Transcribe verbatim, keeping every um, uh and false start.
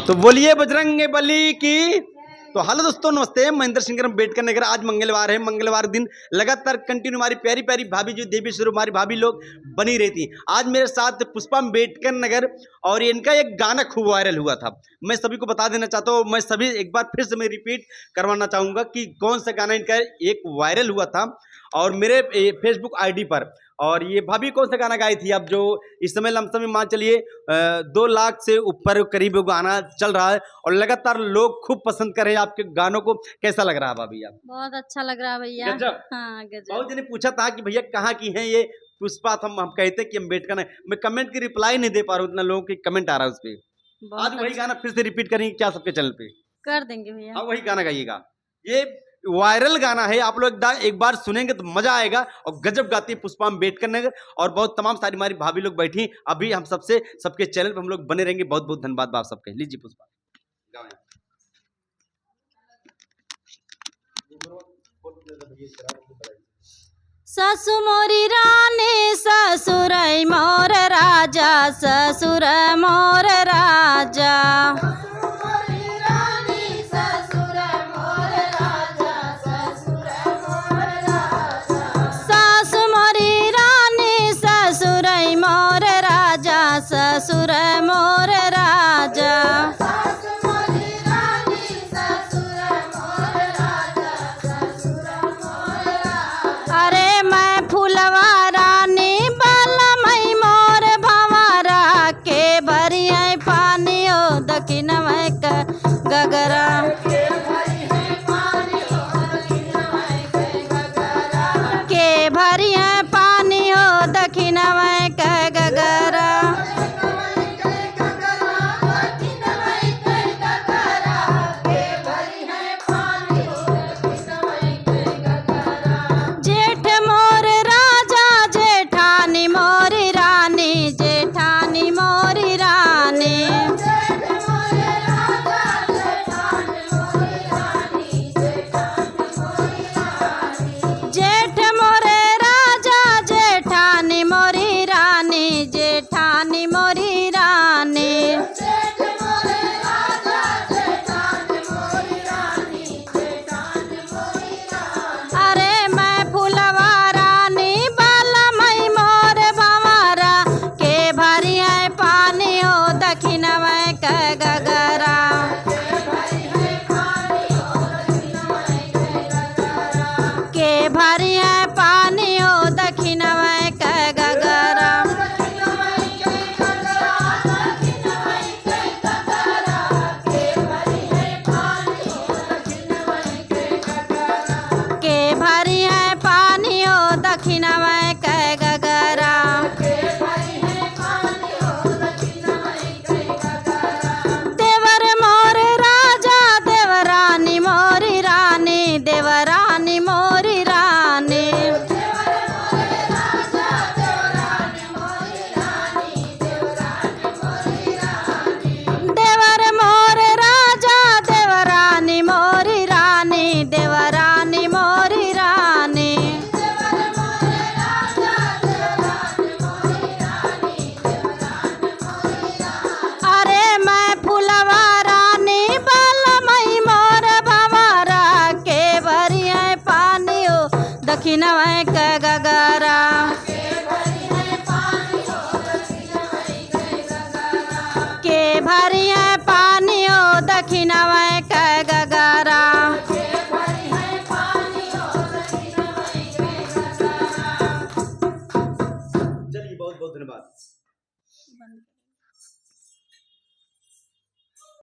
तो बोलिए बजरंग बली की। तो हेलो दोस्तों, नमस्ते, महेंद्र सिंह अम्बेडकर नगर। आज मंगलवार है, मंगलवार दिन लगातार continue हमारी प्यारी प्यारी भाभी, जो देवी स्वरूप हमारी भाभी लोग बनी रहती हैं। आज मेरे साथ पुष्पा अम्बेडकर नगर, और इनका एक गाना खूब viral हुआ था। मैं सभी को बता देना चाहता हूँ, मैं सभी एक बार फिर से मैं repeat करवाना चाहूँगा कि कौन सा गाना इनका एक viral हुआ था और मेरे, ए, Facebook ID पर। और ये भाभी कौन सा गाना गाई थी आप, जो इस समय लमसम में मान चलिए, अ, दो लाख से ऊपर करीब वो गाना चल रहा है और लगातार लोग खूब पसंद कर रहे हैं आपके गानों को। कैसा लग रहा है भाभी आप? बहुत अच्छा लग रहा है भैया। गजब। हाँ, गजब। बहुत जने पूछा था कि भैया कहाँ की हैं ये पुष्पा, तो हम, हम कहते हैं कि अम्बेडकर है। मैं comment की reply नहीं दे पा रहा हूँ, इतना लोगों की comment आ रहा है उस पे। बहुत आज वही अच्छा। गाना फिर से repeat करेंगे क्या सबके channel पे? कर देंगे भैया। हाँ, वही गाना गाइएगा। ये viral गाना है, आप लोग एक दा-, एक बार सुनेंगे तो मजा आएगा। और गजब गाती है पुष्पा अम्बेडकर नगर, और बहुत तमाम सारी हमारी भाभी लोग बैठी हैं। अभी हम सबसे, सबके channel पे हम लोग बने रहेंगे। बहुत बहुत धन्यवाद आप सबके। लीजिए पुष्पा, गाओ यहाँ। सासु मोरी रानी, ससुर मोर राजा, ससुर मोर राजा। सासु मोरी रानी, ससुर मोर राजा, ससुर मोर राजा। अरे मैं फुलवा रानी बलमई मोर भंवरा, के भरिहैं पानी ओ दखिनवै क गगरा। के भरिहैं पानी ओ दखिनवै क गगरा। जेठ मोर राजा जेठानी मोरी रानी, जेठानी मोरी रानी। जेठ मोरे राजा जेठानी मोरी रानी, जेठानी मोरी रानी। अरे मैं फुलवा रानी बलमई मोर भंवरा, के भरिहैं पानी ओ दखिनवै क गगरा। के भरिहैं पानी ओ दखिनवै क गगरा। के भरिहैं पानी ओ दखिनवै क गगरा। देवर मोर राजा, देवरानी मोरी रानी, देवरानी मोरी रानी। देवर मोर राजा, देवरानी मोरी रानी, देवरानी मोरी रानी। अरे मैं फुलवा रानी बलमई मोर भंवरा, के भरिहैं पानी ओ दखिनवै क गगरा। के भरिहैं पानी ओ दखिनवै क गगरा। चलिए, बहुत बहुत धन्यवाद।